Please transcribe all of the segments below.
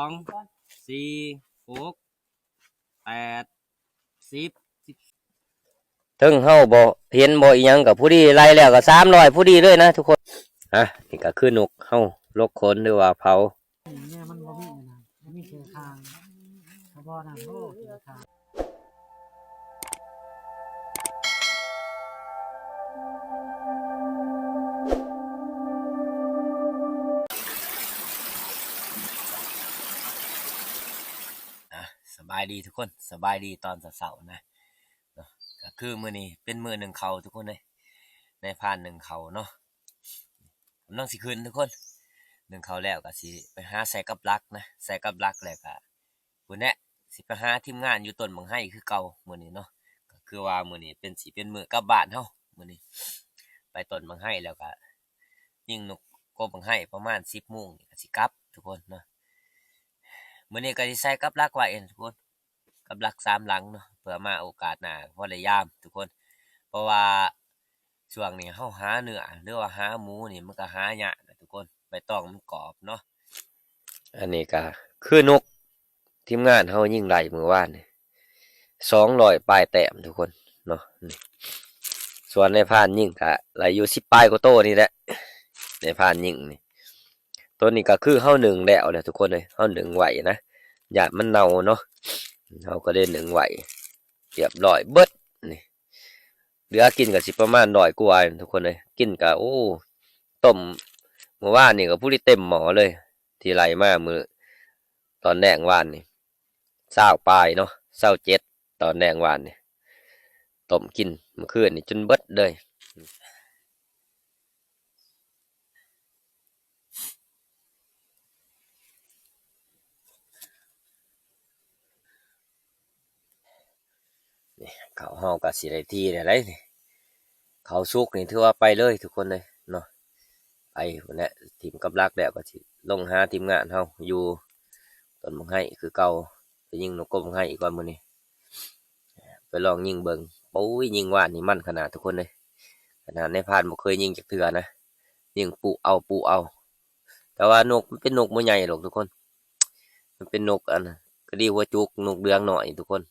ງ ສີ່ ຫົກ ແປດ ສິບ ເຖິງເຮົາບໍ່ເຫັນບໍ່ອີ່ຫຍັງກໍພໍດີ ໄລ່ແລ້ວກໍສາມຮ້ອຍພໍດີເລີຍນະທຸກຄົນ. ອ່ະ ນີ້ກໍຄືນົກເຮົາລົກຂົນ ຫຼືວ່າເຜົາ. ນີ້ມັນບໍ່ມີນະ ມີແຕ່ຄາງ ເຂົາບໍ່ນັ້ນ ໂອ້ ຄາງ. ອ່ະ ສະບາຍດີທຸກຄົນ ສະບາຍດີຕອນເຊົ້າໆນະ ເນາະ ກໍຄືມື້ນີ້ເປັນມື້ໜຶ້ງເຂົ້າທຸກຄົນເອີຍ ນາຍພານໜຶ້ງເຂົ້າເນາະ ກຳລັງຊິຂຶ້ນທຸກຄົນ ໜຶ້ງເຂົ້າແລ້ວກໍຊິໄປຫາໃສ່ກັບຫຼັກນະ ໃສ່ກັບຫຼັກແລ້ວກໍ ພຸ້ນແຫຼະ ຊິໄປຫາທີມງານຢູ່ຕົ້ນບັກໄຮຄືເກົ່າມື້ນີ້ເນາະ ກໍຄືວ່າມື້ນີ້ເປັນ ຊິເປັນມື້ກັບບ້ານເຮົາ ມື້ນີ້ໄປຕົ້ນບັກໄຮແລ້ວກໍຍິງນົກກົບບັກໄຮປະມານສິບໂມງນີ້ກໍຊິກັບທຸກຄົນເນາະ. ມື້ນີ້ກໍຊິໃສ່ກັບຫຼັກໄວ້ທຸກຄົນ ກັບຫຼັກສາມຫຼັງເນາະ ເພື່ອມາໂອກາດໜ້າພໍໄດ້ຢາມທຸກຄົນ ເພາະວ່າ ຊ່ວງນີ້ເຮົາຫາເນື້ອ ຫຼືວ່າຫາໝູນີ້ມັນກໍຫາຍາກນະທຸກຄົນ ໃບຕອງມັນກອບເນາະ. ອັນນີ້ກໍຄືນົກທີມງານເຮົາຍິງໄດ້ມື້ວານນີ້ ສອງຮ້ອຍປາຍແຕ້ມທຸກຄົນເນາະ ນີ້ ສ່ວນນາຍພານຍິງກໍໄດ້ຢູ່ສິບປາຍກວ່າໂຕນີ້ແຫຼະ ນາຍພານຍິງນີ້. ໂຕນີ້ກໍຄືເຮົາໜຶ້ງແລ້ວແຫຼະທຸກຄົນເອີຍ ເຮົາໜຶ້ງໄວ້ນະ ຢ້ານມັນເນົ່າເນາະ ເຮົາກໍໄດ້ໜຶ້ງໄວ້ ຮຽບຮ້ອຍເບິດນີ້ ເຫຼືອກິນກໍຊິປະມານຮ້ອຍກວ່າທຸກຄົນເອີຍ ກິນກໍ ໂອ້ ຕົ້ມມື້ວານນີ້ກໍຜູ້ທີ່ເຕັມໝໍ້ເລີຍ ທີ່ໄລ່ມາມື້ຕອນແລງວານນີ້ ຊາວປາຍເນາະ ຊາວເຈັດ ຕອນແລງວານນີ້ ຕົ້ມກິນມື້ຄືນນີ້ຈົນເບິດເລີຍ. ນີ້ ເຂົ້າເຮົາກໍຊິໄດ້ທີ່ແລ້ວໃດ໋ນີ້ ເຂົ້າສຸກນີ້ຖືວ່າໄປເລີຍທຸກຄົນເອີຍເນາະ ໄປພຸ້ນແຫຼະ ຖິ້ມກັບຫຼັກແລ້ວກໍຊິລົງຫາທີມງານເຮົາຢູ່ຕົ້ນບັກໄຮຄືເກົ່າ ໄປຍິງນົກກົບບັກໄຮອີກກ່ອນມື້ນີ້. ໄປລອງຍິງເບິ່ງ ໂອ້ຍ ຍິງວານນີ້ມັນຂະໜາດທຸກຄົນເອີຍ ຂະໜາດນາຍພານບໍ່ເຄີຍຍິງຈັກເທື່ອນະ ຍິງປຸເອົາປຸເອົາ ແຕ່ວ່ານົກມັນເປັນນົກບໍ່ໃຫຍ່ດອກທຸກຄົນ ມັນເປັນນົກອັນ ກະດີຫົວຈຸກ ນົກເຫຼືອງນ້ອຍທຸກຄົນ.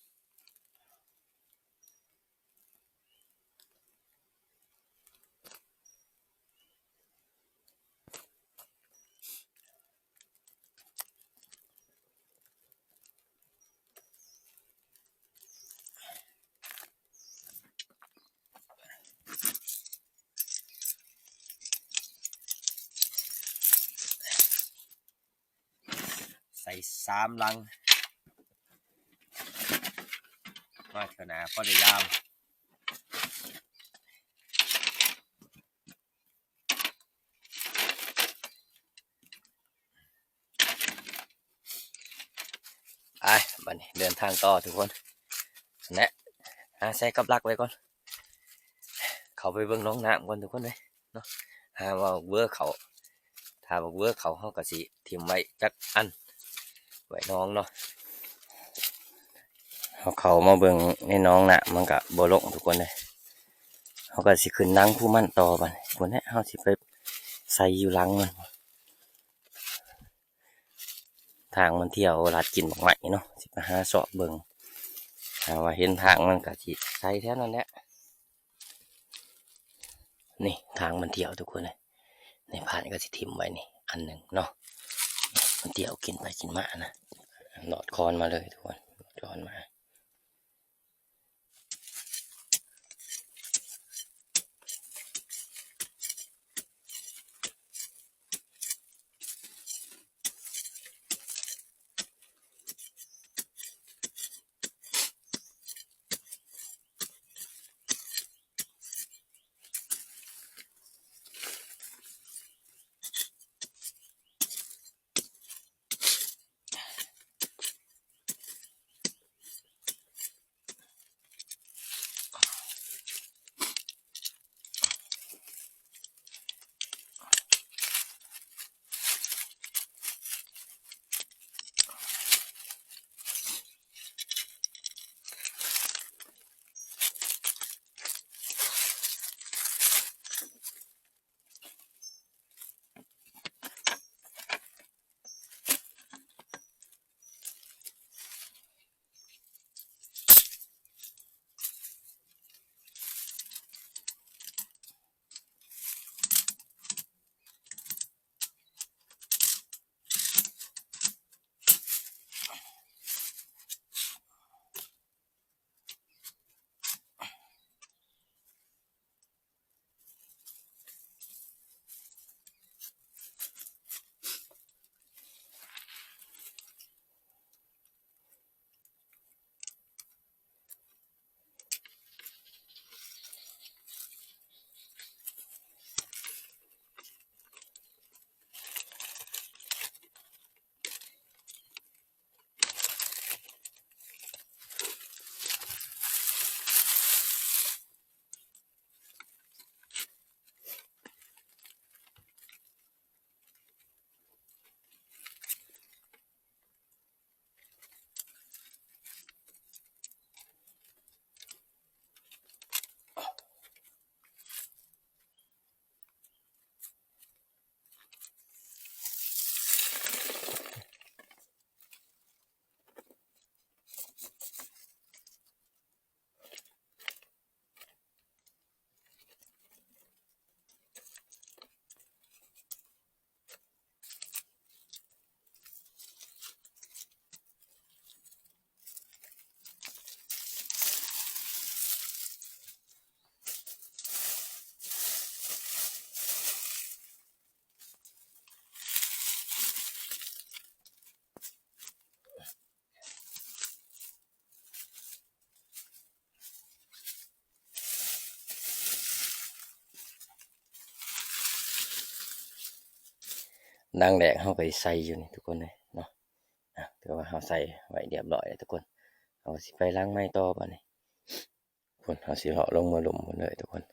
ໃສ່ສາມຫຼັງ ມາເທື່ອໜ້າພໍໄດ້ຢາມ. ໄປ ບັດນີ້ເດີນທາງຕໍ່ທຸກຄົນ ແນະ ຫາໃສ່ກັບຫຼັກໄວ້ກ່ອນ ເຂົ້າໄປເບິ່ງໜອງນ້ຳກ່ອນທຸກຄົນເອີຍເນາະ ຫາວ່າເວີເຂົ້າ ຖ້າບັກເວີເຂົ້າ ເຮົາກໍຊິຖິ້ມໄວ້ຈັກອັນ ໄວ້ໜອງເນາະ. ເຮົາເຂົ້າມາເບິ່ງໃນໜອງນ້ຳ ມັນກະບໍ່ລົງທຸກຄົນເອີຍ ເຮົາກໍຊິຂຶ້ນຫຼັງພູມັນຕໍ່ບັດນີ້ ພຸ້ນແຫຼະ ເຮົາຊິໄປໃສ່ຢູ່ຫຼັງມັນ ທາງມັນທ່ຽວລັດກິນບັກໄມ້ເນາະ ຊິໄປຫາເຊາະເບິ່ງ ຖ້າວ່າເຫັນທາງມັນກະຊິໃສ່ແຖວນັ້ນແຫຼະ. ນີ້ທາງມັນທ່ຽວທຸກຄົນເອີຍ ໃນພານກໍຊິຖິ້ມໄວ້ນີ້ອັນໜຶ່ງເນາະ ມັນທ່ຽວກິນໄປກິນມານະ ຫຼອດຄອນມາເລີຍທຸກຄົນ ຫຼອດຄອນມາ. ເ ດັງແດກເຮົາກໍຊິໃສ່ຢູ່ນີ້ທຸກຄົນເອີຍເນາະ. ອ່ະ ຖືວ່າເຮົາໃສ່ໄວ້ຮຽບຮ້ອຍແລ້ວທຸກຄົນ. ເຮົາກໍຊິໄປຫຼັງໃໝ່ຕໍ່ບາດນີ້. ພຸ້ນ ເຮົາຊິເລາະລົງມາລຸ່ມພຸ້ນເລີຍທຸກຄົນ.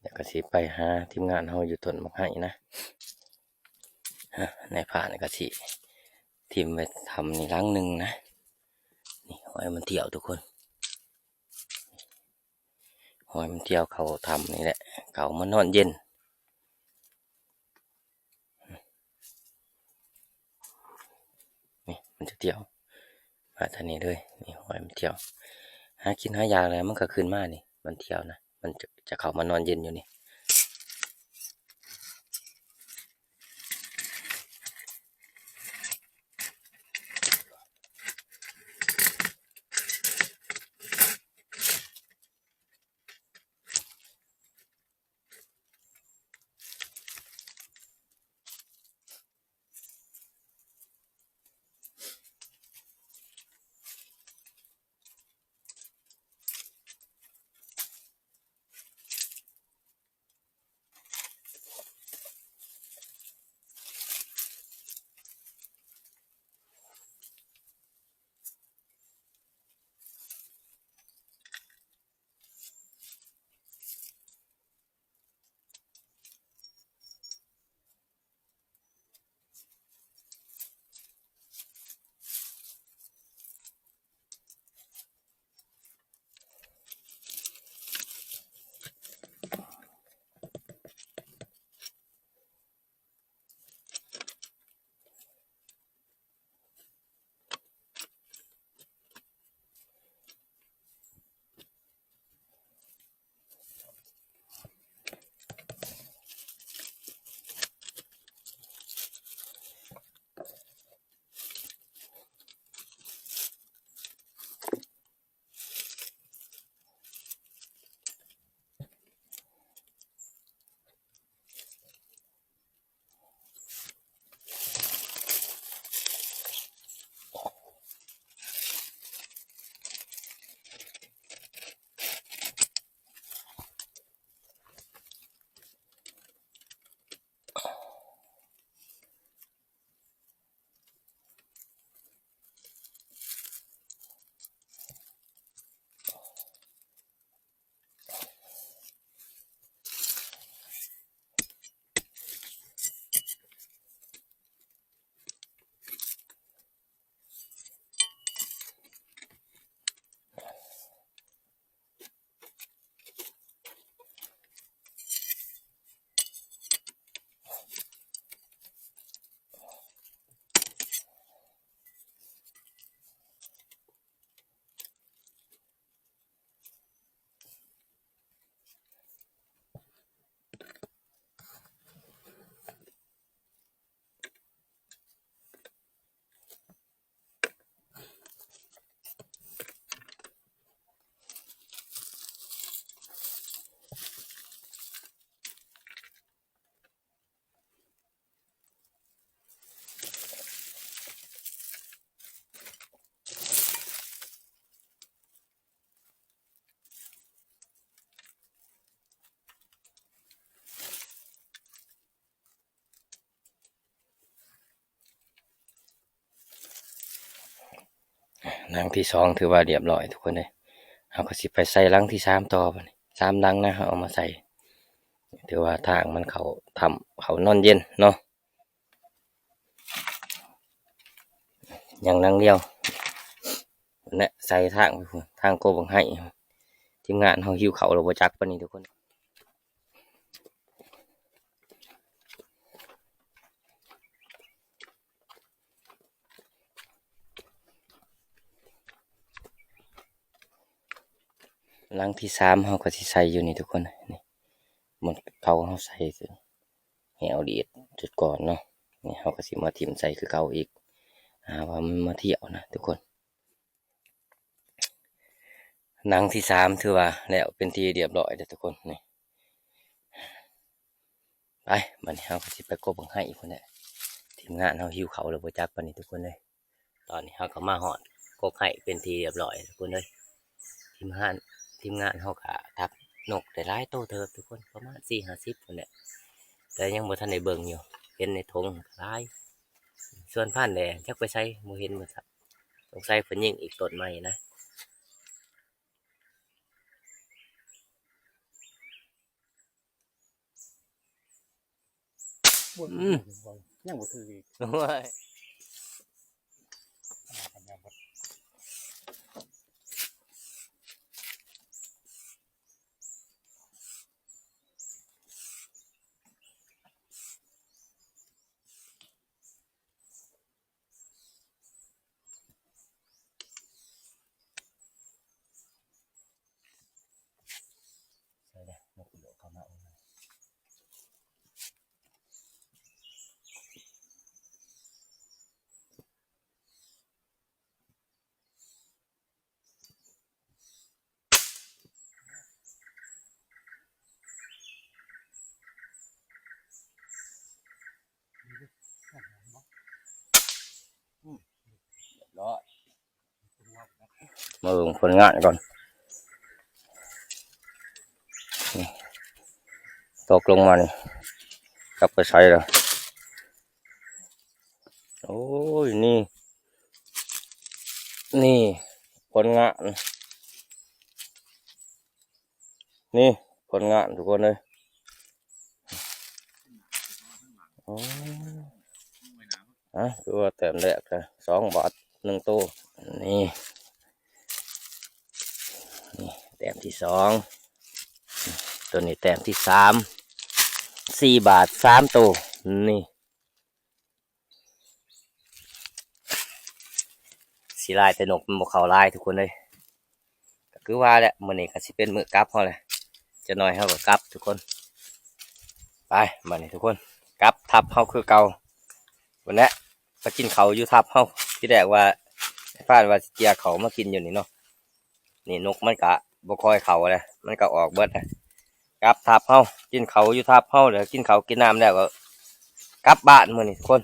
ແລ້ວກໍຊິໄປຫາທີມງານເຮົາຢູ່ຕົ້ນໝາກໄຮນະ. ຮະ ໃນພານກໍຊິຖິ້ມໄວ້ຖ້ຳນີ້ຫຼັງໜຶ່ງນະ. ນີ້ ຫອຍມັນທ່ຽວທຸກຄົນ. ຫອຍມັນທ່ຽວເຂົ້າຖ້ຳນີ້ແຫຼະ ເຂົ້າມານອນເຢັນ. ນີ້ມັນຈະທ່ຽວມາທາງນີ້ເລີຍ. ນີ້ຫອຍມັນທ່ຽວ ຫາກິນຫາຢາກແລ້ວມັນກໍຂຶ້ນມານີ້. ມັນທ່ຽວນະ ມັນຈະ ຈະເຂົ້າມານອນເຢັນຢູ່ນີ້. ຫຼັງທີສອງຖືວ່າຮຽບຮ້ອຍທຸກຄົນເອີຍ. ເຮົາກໍຊິໄປໃສ່ຫຼັງທີສາມຕໍ່ບາດນີ້. ສາມຫຼັງນະ ເຮົາເອົາມາໃສ່. ຖືວ່າທາງມັນເຂົ້າຖ້ຳ ເຂົ້ານອນເຢັນເນາະ. ຍັງຫຼັງດຽວ ແລະ ໃສ່ທາງໄປພຸ້ນ ທາງກົກບັກໄຮ. ທີມງານເຮົາຫິວເຂົ້າແລ້ວບໍ່ຈັກປານນີ້ທຸກຄົນ. ຫຼັງທີສາມເຮົາກໍຊິໃສ່ຢູ່ນີ້ທຸກຄົນ. ນີ້ ໝົດເກົ່າເຮົາໃສ່ ແຫ້ວດີດຈຸດກ່ອນເນາະ. ນີ້ເຮົາກໍຊິມາຖິ້ມໃສ່ຄືເກົ່າອີກ ຫາວ່າມັນມາທ່ຽວນະທຸກຄົນ. ຫຼັງທີສາມຖືວ່າແລ້ວເປັນທີ່ຮຽບຮ້ອຍແລ້ວທຸກຄົນ. ນີ້ ໄປ ບາດນີ້ເຮົາກໍຊິໄປກົກບັກໄຮພຸ້ນແຫຼະ. ທີມງານເຮົາຫິວເຂົ້າແລ້ວບໍ່ຈັກປານນີ້ທຸກຄົນເອີຍ. ຕອນນີ້ເຮົາກໍມາຮອດກົກໄຮເປັນທີ່ຮຽບຮ້ອຍທຸກຄົນເອີຍ. ທີມງານ ທີມງານເຮົາກໍທັບນົກໄດ້ຫຼາຍໂຕເຕີບທຸກຄົນ ປະມານສີ່ຫ້າສິບພຸ້ນແຫຼະ ແຕ່ຍັງບໍ່ທັນໄດ້ເບິ່ງຢູ່. ເຫັນໃນຖົງຫຼາຍ. ສ່ວນພານແດງຈັກໄປໃສ ບໍ່ເຫັນເບິດ. ສົງໄສເພິ່ນຍິງອີກຕົ້ນໃໝ່ນະ. ອືມ ຍັງບໍ່ຖືກອີກ. ໂອ້ຍ ໃສ່ເດ້ ນົກໂດດເຂົ້າມາ. ອືມ ຮຽບຮ້ອຍ. ມາເບິ່ງຜົນງານກ່ອນ. ນີ້ ຕົກລົງມານີ້ ຈັກໄປໃສລະ. ໂອ້ຍ ນີ້ ນີ້ຜົນງານ. ນີ້ຜົນງານທຸກຄົນເອີຍ. ໂອ້ ອ່ະ ຄືວ່າແຕ້ມແລກກະສອງບາດໜຶ່ງໂຕ. ນີ້ ນີ້ແຕ້ມທີສອງ. ໂຕນີ້ແຕ້ມທີສາມ. ສີ່ບາດສາມໂຕ. ນີ້ ຊິຫຼາຍແຕ່ນົກມັນບໍ່ເຂົ້າຫຼາຍທຸກຄົນເອີຍ. ກໍຄືວ່າແຫຼະ ມື້ນີ້ກໍຊິເປັນມື້ກັບເຮົາແຫຼະ. ຈັກໜ້ອຍເຮົາກໍກັບທຸກຄົນ. ໄປ ບັດນີ້ທຸກຄົນ ກັບທັບເຮົາຄືເກົ່າ. ພຸ້ນແຫຼະ ໄປກິນເຂົ້າຢູ່ທັບເຮົາ. ທີແລກວ່າ ໄອ້ຟານວ່າຊິເຈຍເຂົ້າມາກິນຢູ່ນີ້ເນາະ. ນີ້ນົກມັນກະບໍ່ຄ່ອຍເຂົ້າແຫຼະ ມັນກະອອກເບິດ. ກັບທັບເຮົາ ກິນເຂົ້າຢູ່ທັບເຮົາ ແລ້ວກິນເຂົ້າກິນນ້ຳແລ້ວກໍກັບບ້ານມື້ນີ້ທຸກຄົນ.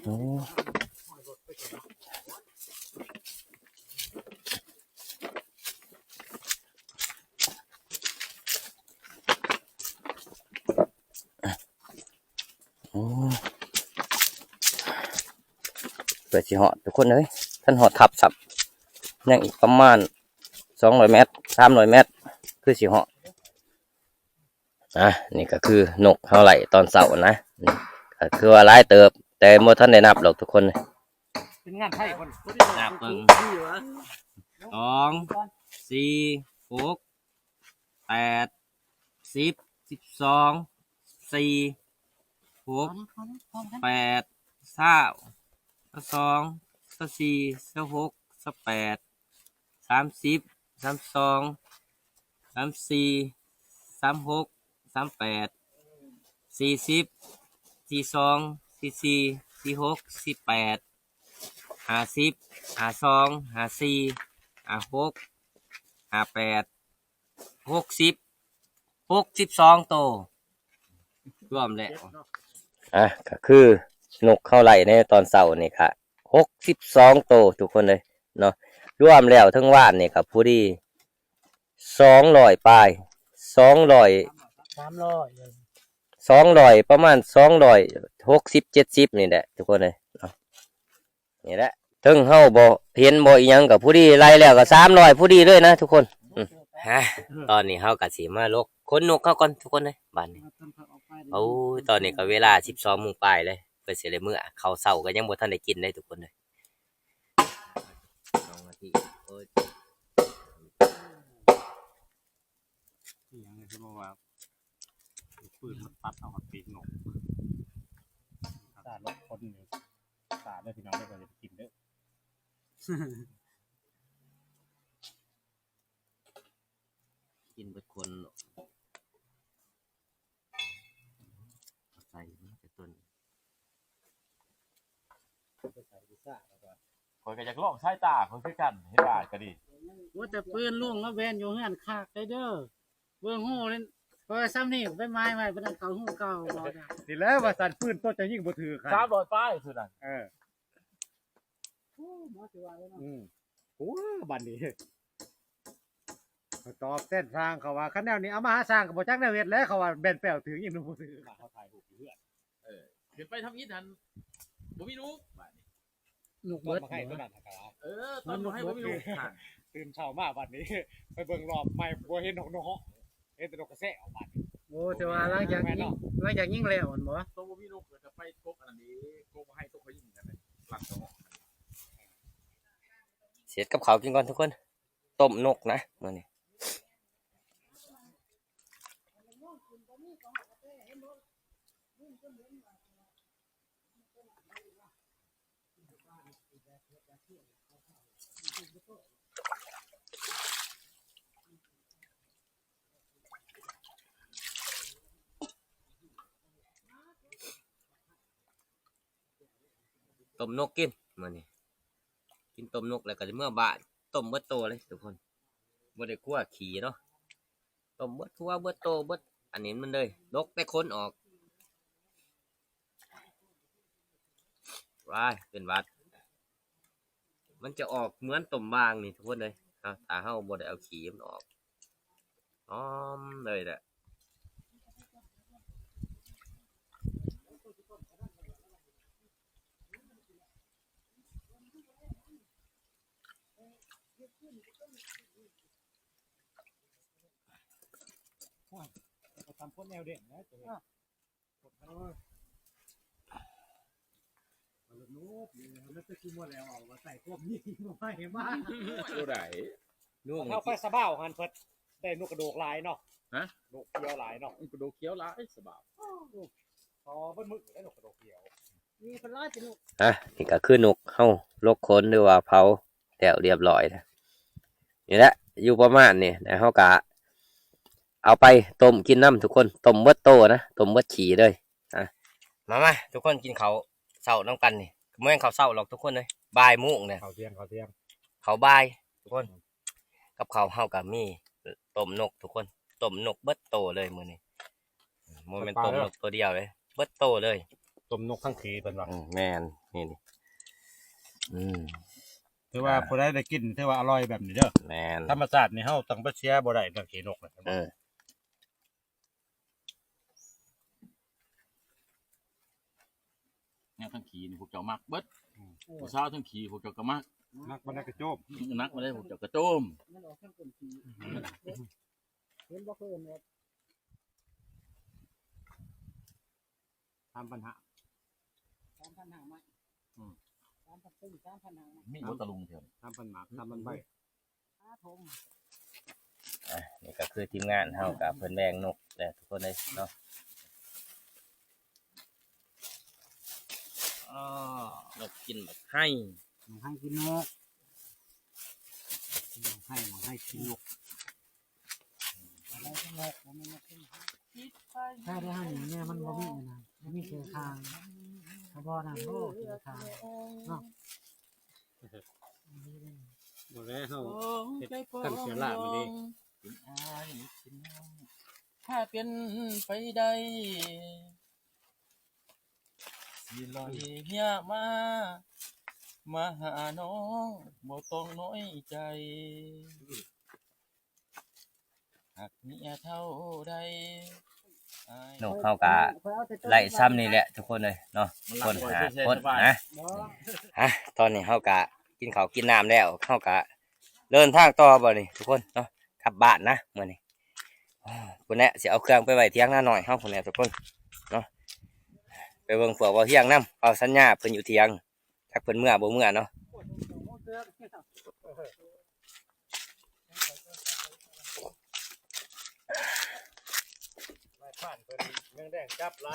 ໂອ້ ໂອ້ ເພື່ອຊິຮອດທຸກຄົນເອີຍ ທັນຮອດທັບຊ້ຳ ຍັງອີກປະມານສອງຮ້ອຍແມັດ ສາມຮ້ອຍແມັດ ຄືຊິຮອດ. ອ່ະ ນີ້ກໍຄືນົກເຮົາໄລ່ຕອນເຊົ້ານະ ນີ້ກໍຄືວ່າຫຼາຍເຕີບ ແຕ່ບໍ່ທັນໄດ້ນັບດອກທຸກຄົນ. ເປັນງານໄທບໍ່ນີ້? ນັບເບິ່ງ ສອງ ສີ່ ຫົກ ແປດ ສິບ ສິບສອງ ສີ່ ຫົກ ແປດ ຊາວ ຊາວສອງ ຊາວສີ່ ຊາວຫົກ ຊາວແປດ ສາມສິບ ສາມສອງ ສາມສີ່ ສາມຫົກ ສາມແປດ ສີ່ສິບ ສີ່ສອງ ສີ່ສີ່ ສີ່ຫົກ ສີ່ແປດ ຫ້າສິບ ຫ້າສອງ ຫ້າສີ່ ຫ້າຫົກ ຫ້າແປດ ຫົກສິບ ຫົກສິບສອງໂຕ ລວມແລ້ວ. ອ່ະ ກໍຄືນົກເຮົາໄລ່ໃນຕອນເຊົ້ານີ້ກະຫົກສິບສອງໂຕທຸກຄົນເອີຍເນາະ ລວມແລ້ວເຖິງວານນີ້ກະພໍດີສອງຮ້ອຍປາຍ ສອງຮ້ອຍ ສາມຮ້ອຍ ສອງຮ້ອຍ ປະມານສອງຮ້ອຍຫົກສິບ ເຈັດສິບນີ້ແຫຼະທຸກຄົນເອີຍເນາະ. ນີ້ແຫຼະ ເຖິງເຮົາບໍ່ເຫັນບໍ່ອີ່ຫຍັງກໍພໍດີ ໄລ່ແລ້ວກໍສາມຮ້ອຍພໍດີເລີຍນະທຸກຄົນ. ອືມ ຮະ ຕອນນີ້ເຮົາກໍຊິມາຫຼົກຂົນນົກເຮົາກ່ອນທຸກຄົນເອີຍ ບາດນີ້. ໂອ້ຍ ຕອນນີ້ກໍເວລາສິບສອງໂມງປາຍເລີຍ ເພິ່ນຊິໄດ້ເມືອ ເຂົ້າເຊົ້າກໍຍັງບໍ່ທັນໄດ້ກິນເລີຍທຸກຄົນເອີຍ. ສອງນາທີ ໂອ້ຍ ອີ່ຫຍັງ ສົມມຸດວ່າ ປືນມັນຕັດເອົາຮອດປີກນົກ ຕາລົບຄົນຢູ່ ຕາເດີພີ່ນ້ອງເດີ ບໍ່ໄດ້ກິນເດີ ກິນເບິດຄົນໂລດ ເອົາໃສ່ເບິດແຕ່ຕົ້ນ. ຂ້ອຍກໍຢາກລອງສາຍຕາຂ້ອຍຄືກັນ ເຮັດວ່າກໍດີ. ໂອ້ ແຕ່ປືນລຸງມາແວ່ນຢູ່ເຮືອນຄັກເດີ ເບິ່ງຮູນີ້ ເພາະວ່າຊ່ຳນີ້ໄປໝາຍໄວ້ ເພິ່ນເອົາເຂົ້າຮູເກົ່າບໍ່ນະ. ນີ້ແຫຼະວ່າຊັ້ນ ປືນໂຕເຈົ້າຍິງບໍ່ຖືກ ສາມຮ້ອຍປາຍສຸດນັ້ນ. ເອີ ໂອ້ ໝໍຊິວ່າເນາະ. ອືມ ໂອ້ ບັດນີ້ ຂ້ອຍຕອບແທນຊ່າງເຂົາວ່າ ຄັນແນວນີ້ເອົາມາຫາຊ່າງກໍບໍ່ຈັກແນວເຮັດແຫຼະ ເຂົາວ່າແມ່ນແປ້ວຖືກອີ່ໜູ ເຂົາຖ່າຍຮູບຢູ່ເຮືອນ. ເອີ ຂຶ້ນໄປທຳອິດຫັ້ນ ບໍ່ມີໜູບາດນີ້ ນົກເບິດ ຕົ້ນໝາກໄຮໂຕນັ້ນ ເອີ ຕົ້ນໝາກໄຮບໍ່ມີໜູບ. ຕື່ນເຊົ້າມາບາດນີ້ ໄປເບິ່ງລອບໃໝ່ ບໍ່ເຫັນນົກເນາະ ເຫັນແຕ່ນົກກະແຊບບາດນີ້. ໂອ້ ແຕ່ວ່າຫຼັງຈາກຍິງ ຫຼັງຈາກຍິງແລ້ວຫັ້ນບໍ່? ໂຕບໍ່ມີນົກ ກໍໄປກົກອັນນັ້ນອີກ ກົກໝາກໄຮ ຕົກເຂົາຍິງກັນ ລັກເອົາ. ເຮັດກັບເຂົ້າກິນກ່ອນທຸກຄົນ ຕົ້ມນົກນະມື້ນີ້. ຕົ້ມນົກກິນມື້ນີ້ ກິນຕົ້ມນົກແລ້ວກໍຊິເມືອບ້ານ. ຕົ້ມເບິດໂຕເລີຍທຸກຄົນ ບໍ່ໄດ້ຂົ້ວຂີ້ເນາະ ຕົ້ມເບິດຫົວເບິດໂຕເບິດອັນນີ້ມັນເລີຍ ດົກແຕ່ຂົນອອກ. ວ້າຍ ເປັນຫວັດ ມັນຈະອອກເໝືອນຕົ້ມຫວ່າງນີ້ທຸກຄົນເອີຍ ຖ້າເຮົາບໍ່ໄດ້ເອົາຂີ້ມັນອອກ ຫອມເລີຍແຫຼະ. ໂອ້ຍ ໄປທຳຄົນແນວເດັ່ນແຫຼະ ໂອ້ຍ ມັນລະໂນບເລີຍ ມັນຈະຄືໝົດແລ້ວ ເອົາມາໃສ່ພວກນີ້ມາໃຫ້ມາ ບໍ່ໄດ້ ເຮົາໄປສະບ່າວຫັ້ນ ເພິ່ນໄດ້ນົກກະໂດກຫຼາຍເນາະ ຮະ ໂດກຂຽວຫຼາຍເນາະ ກະໂດກຂຽວຫຼາຍສະບ່າວ. ອໍ ເບິດມື້ໄດ້ນົກກະໂດກຂຽວ ມີເພິ່ນຫຼາຍເປັນນົກ ອ່ະ ນີ້ກໍຄືນົກເຮົາລົກຂົນ ຫຼືວ່າເຜົາແລ້ວລຽບຮ້ອຍແລ້ວ ນີ້ແຫຼະ ຢູ່ປະມານນີ້ ແລ້ວເຮົາກໍເອົາໄປຕົ້ມກິນນຳທຸກຄົນ ຕົ້ມເບິດໂຕນະ ຕົ້ມເບິດຂີ້ເລີຍ. ອ່ະ ມາໆ ທຸກຄົນກິນເຂົ້າເຊົ້ານຳກັນນີ້ ບໍ່ແມ່ນເຂົ້າເຊົ້າດອກທຸກຄົນເອີຍ ບ່າຍໂມງແລ້ວ ເຂົ້າທ່ຽງ ເຂົ້າທ່ຽງ ເຂົ້າບ່າຍທຸກຄົນ. ກັບເຂົ້າເຮົາກໍມີຕົ້ມນົກທຸກຄົນ ຕົ້ມນົກເບິດໂຕເລີຍມື້ນີ້ ບໍ່ແມ່ນຕົ້ມນົກໂຕດຽວເດ້ ເບິດໂຕເລີຍ ຕົ້ມນົກທັງຂີ້ເພິ່ນວ່າ. ອືມ ແມ່ນ ນີ້ ນີ້ ອືມ ຖືວ່າ ອ່າ ຜູ້ໃດໄດ້ກິນຖືວ່າອະລ່ອຍແບບນີ້ເດີ ແມ່ນ ທຳມະຊາດນີ້ເຮົາຕ້ອງໄປເສຍບໍ່ໄດ້ເລື່ອງຂີ້ນົກນະ ເອີ. ແນວທັງຂີ້ນີ້ພວກເຈົ້າມັກເບິດ ອືມ ຜູ້ສາວທັງຂີ້ພວກເຈົ້າກໍມັກ ມັກປານໃດກະໂຈມ ມັກປານໃດພວກເຈົ້າກະໂຈມ ມັນອອກທາງກົ້ນຂີ້ ເຫັນບໍ່ ເຂົາເອີ້ນວ່າ ສາມພັນຫ້າ ສາມພັນຫ້າໄມ້ ອືມ ສາມພັນປຶ້ງ ສາມພັນຫ້າໄມ້ ມີບໍ່ຕະລຸງແຖວນີ້ ສາມພັນໝາກ ສາມພັນໃບ. ອ່ະ ນີ້ກໍຄືທີມງານເຮົາກໍເພິ່ນແບ່ງນົກແລ້ວທຸກຄົນເອີຍເນາະ. ອໍ ນົກກິນໝາກໄຮ ໝາກໄຮກິນນົກ ໝາກໄຮ ໝາກໄຮກິນນົກ. ຖ້າໄດ້ຫັ້ນນີ້ແມ່ມັນບໍ່ມີນະ ມີແຕ່ຄາງ ຖ້າບໍ່ນັ້ນ ໂອ້ ເປັນຄາງເນາະ. ບໍ່ແລ້ວເຮົາເຮັດກັນເສຍຫຼາກມັນເດ້ ເປັນອ້າຍເປັນນ້ອງ ຖ້າເປັນໄປໄດ້ ຊິລອຍເຮຍມາ ມາຫານ້ອງ ບໍ່ຕ້ອງນ້ອຍໃຈ. ຮັກເມຍເທົ່າໃດ ນົກເຮົາກະໄດ້ຊ່ຳນີ້ແຫຼະທຸກຄົນເອີຍເນາະ ຄົນຫາຄົນນະ. ອ່ະ ຕອນນີ້ເຮົາກະກິນເຂົ້າກິນນ້ຳແລ້ວ ເຮົາກະເດີນທາງຕໍ່ບາດນີ້ທຸກຄົນເນາະ ກັບບ້ານນະມື້ນີ້. ພຸ້ນແຫຼະ ຊິເອົາເຄື່ອງໄປໄວ້ຖຽງນານ້ອຍເຮົາພຸ້ນແຫຼະທຸກຄົນເນາະ ໄປເບິ່ງພວກບ່າວຮຽງນຳ ບ່າວສັນຍາເພິ່ນຢູ່ຖຽງ. ຈັກເພິ່ນເມືອບໍ່ເມືອເນາະ.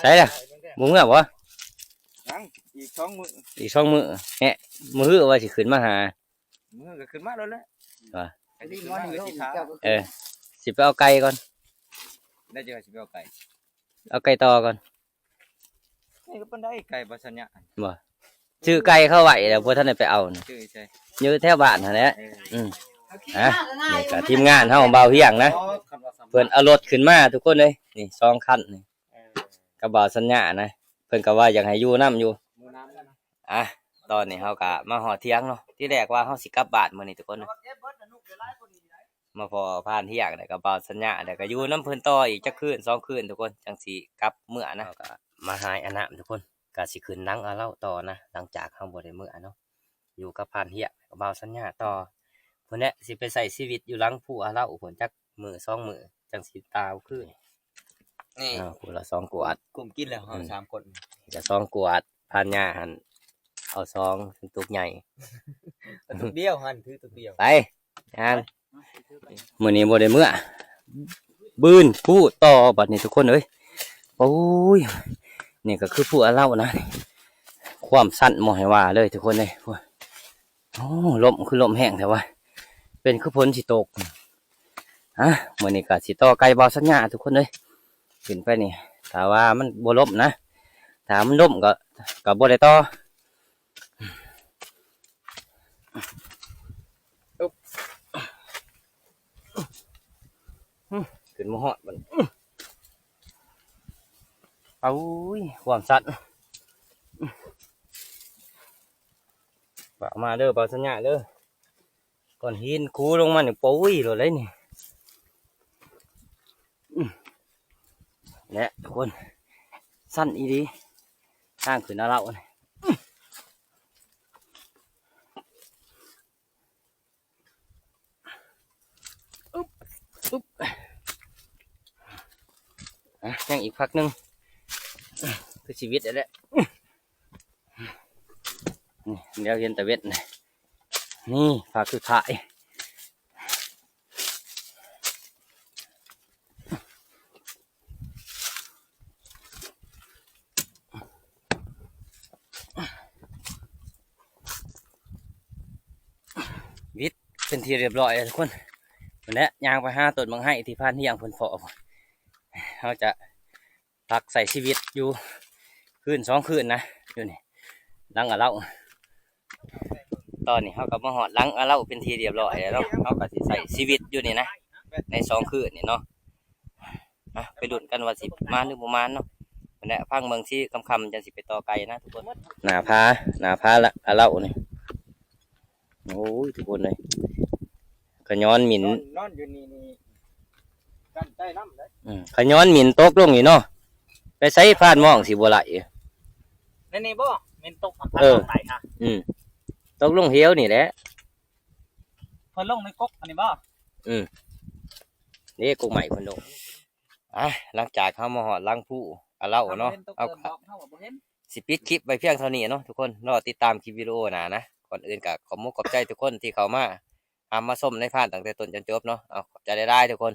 ໃສລະ ບໍ່ເມືອບໍ່? ຍັງ ອີກສອງມື້ ອີກສອງມື້ແຮະ ມື້ຮືວ່າຊິຂຶ້ນມາຫາ ມື້ຮືກໍຂຶ້ນມາໂລດແຫຼະ ວ່າ ເອີ ຊິໄປເອົາໄກ່ກ່ອນ ໄດ້ ຊິໄປເອົາໄກ່ ເອົາໄກ່ຕໍ່ກ່ອນ. ນີ້ກໍປານໃດ ໄກ່ບໍ່ສັນຍາ ບໍ່ ຊື້ໄກ່ເຂົາໄວ້ແລ້ວ ບໍ່ທັນໄດ້ໄປເອົານະ ຢູ່ໃສ ຢູ່ແຖວບ້ານຫັ້ນແຫຼະ. ເອີ ອືມ ອ່ະ ນີ້ກໍທີມງານເຮົາ ບ່າວຮຽງນະ ເພິ່ນເອົາລົດຂຶ້ນມາທຸກຄົນເອີຍ ນີ້ສອງຄັນນີ້ ເອີ ກັບບ່າວສັນຍານະ ເພິ່ນກໍວ່າຢາກໃຫ້ຢູ່ນຳຢູ່. ອ່ະ ຕອນນີ້ເຮົາກໍມາຮອດຖຽງເນາະ ທີແລກວ່າເຮົາຊິກັບບ້ານມື້ນີ້ທຸກຄົນ ມ ມາພໍ້ພານຮຽກ ແລ້ວກໍບ່າວສັນຍາ ແລ້ວກໍຢູ່ນຳເພິ່ນຕໍ່ອີກຈັກຄືນສອງຄືນ ທຸກຄົນ ຈັ່ງຊິກັບເມືອນະ. ເຮົາກໍມາຫາຍອາບນ້ຳ ທຸກຄົນ ກໍຊິຂຶ້ນຫຼັງອາເລົາຕໍ່ນະ ຫຼັງຈາກເຮົາບໍ່ໄດ້ເມືອເນາະ ຢູ່ກັບພານຮຽກ ກັບບ່າວສັນຍາຕໍ່. ພຸ້ນແຫຼະ ຊິໄປໃຊ້ຊີວິດຢູ່ຫຼັງພູອາເລົາພຸ້ນ ຈັກມື້ສອງມື້ ຈັ່ງຊິຕ່າວຄືນ. ນີ້ ເອົາ ຜູ້ລະສອງກວດ ກຸມກິນແລ້ວເຮົາ ອືມ ສາມຄົນ ລະສອງກວດ ພານຍາຫັ້ນເອົາສອງ ເປັນຕຸກໃຫຍ່ ຕຸກດຽວຫັ້ນ ຖືຕຸກດຽວ ໄປ ຍ່າງ. ມື້ນີ້ບໍ່ໄດ້ເມືອ ບືນພູຕໍ່ບັດນີ້ ທຸກຄົນເອີຍ. ໂອ້ຍ ນີ້ກໍຄືພູອາເລົານະ ຄວາມຊັນບໍ່ໃຫ້ວ່າເລີຍ ທຸກຄົນເອີຍ. ໂອ້ ລົມຄືລົມແຮງແທ້ວະ ເປັນຄືຝົນຊິຕົກ. ອ່ະ ມື້ນີ້ກໍຊິຕໍ່ໄກ່ບ່າວສັນຍາ ທຸກຄົນເອີຍ ຂຶ້ນໄປນີ້ ຖ້າວ່າມັນບໍ່ລົມນະ ຖ້າມັນລົມກໍ ກໍບໍ່ໄດ້ຕໍ່. ຂຶ້ນມາຮອດບັດ ໂອ້ຍ ຄວາມຊັນ ຝາກມາເດີ ບ່າວສັນຍາເດີ. ກ້ອນຫີນຄູລົງມານີ້ ໂອ້ຍ ໂລດເລີຍນີ້ ແຫຼະ ທຸກຄົນ ຊັນອີ່ຫຼີ ທາງຂຶ້ນອາເລົານີ້. ອຶບ ອຶບ ອ່ະ ຍັງອີກພັກໜຶ່ງ ຄືຊີວິດແຫຼະ ນີ້ ດຽວເຫັນຕາເວັນ ນີ້ ພາບສຸດທ້າຍ ວິດເປັນທີ່ຮຽບຮ້ອຍແລ້ວທຸກຄົນ. ພຸ້ນແຫຼະ ຍ່າງໄປຫາຕົ້ນບັກໄຮທີ່ພານຮຽກເພິ່ນເພາະ ເຮົາຈະ ພັກໃຊ້ຊີວິດຢູ່ຄືນສອງຄືນນະ ຢູ່ນີ້ ຫຼັງອາເລົາ. ຕອນນີ້ເຮົາກໍມາຮອດຫຼັງອາເລົາເປັນທີ່ຮຽບຮ້ອຍແລ້ວເນາະ ເຮົາກໍຊິໃຊ້ຊີວິດຢູ່ນີ້ນະ ໃນສອງຄືນນີ້ເນາະ. ນະ ໄປລຸ້ນກັນວ່າຊິມານຫຼືບໍ່ມານເນາະ. ຫັ້ນແຫຼະ ຟັງເບິ່ງຊິຄ່ຳໆ ຈັ່ງຊິໄປຕໍ່ໄກ່ນະທຸກຄົນ. ໜ້າຜາ ໜ້າຜາອາເລົານີ້. ໂອ້ຍ ທຸກຄົນເອີຍ ຂະຍ້ອນໝິ່ນ ນອນ ນອນຢູ່ນີ້ນີ້ ກັນໃຕ້ນ້ຳເດ້. ອືມ ຂະຍ້ອນໝິ່ນຕົກລົງນີ້ເນາະ ໄປໃສພານມອງຊິບໍ່ໄຫຼ. ໃນນີ້ບໍ່? ໝິ່ນຕົກ ເອີ ໄປທາງໃດຫະ? ອືມ ຕົກລົງເຫວນີ້ແຫຼະ. ເພິ່ນລົງໃນກົກອັນນີ້ບໍ່? ອືມ ນີ້ກົກໄມ້ເພິ່ນລົງ. ອ່ະ ຫຼັງຈາກເຮົາມາຮອດຫຼັງພູອາເລົາເນາະ ເຮົາກໍ ເຮົາກໍບໍ່ເຫັນ ຊິປິດຄລິບໄວ້ພຽງເທົ່ານີ້ເນາະທຸກຄົນ. ລໍຕິດຕາມຄລິບວິດີໂອໜ້ານະ. ກ່ອນອື່ນກໍຂອບມຸກຂອບໃຈທຸກຄົນທີ່ເຂົ້າມາຮັບມາຊົມໃນພານຕັ້ງແຕ່ຕົ້ນຈົນຈົບເນາະ. ເອົາ ຂອບໃຈຫຼາຍໆທຸກຄົນ.